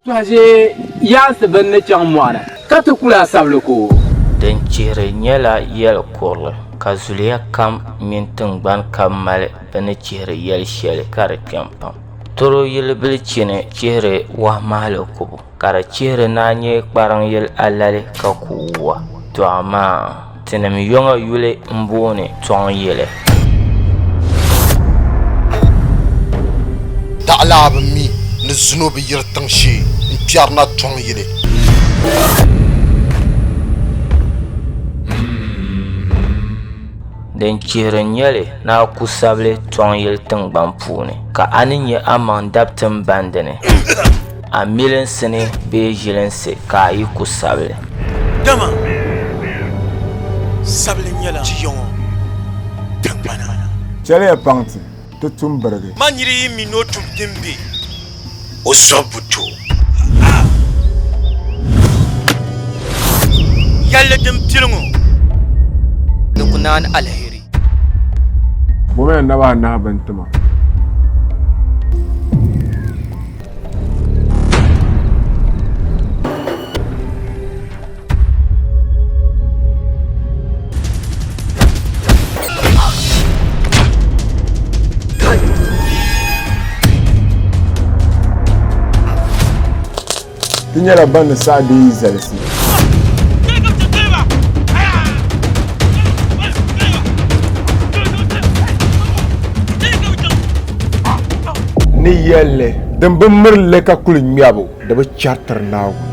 Tɔhaʒee yaansi bini ni chaŋ mɔɣuni ka ti kuli a sabili ko. Din chihiri nyɛla yɛl kurili, ka zuliya kam mini tiŋgbani kam mali bɛ ni chihiri yɛl shɛli ka di kpɛm pam. Toro yili bilichini chihiri wɔhimahili kubu, ka di chihiri ni a nyɛ kpariŋ yili alali ka ku wuwa. Tɔ amaa! Tinim yɔŋɔ yuli m-booni Tɔŋ yili. Taɣilaa bi mi ni zino bi yiri tiŋ shee n-kpɛrina Tɔŋ yili. Din chihiri n-nyɛ li ni a ku sabili Tɔŋ yili tiŋgbani puuni, ka a ni nya amaŋ dabitim bandi ni. A milinsi ni bee ʒilinsi ka a yi ku sabili. Dama sabili nyɛla ti yɔŋɔ tiŋgbana. Chɛliya paŋ ti, ti tum birigi. Ma niri yi mi ni o tum din be, o zɔbu bi to. Yɛlli din pili ŋɔ. Di ku naan aliheri. Bomiya naba anahi bini ti ma. Ti nyɛla ban ni saɣi deei yi zalisi. Ni yɛlli din bi miri li ka kuli ŋmɛbu di bi chɛritiri Naawuni.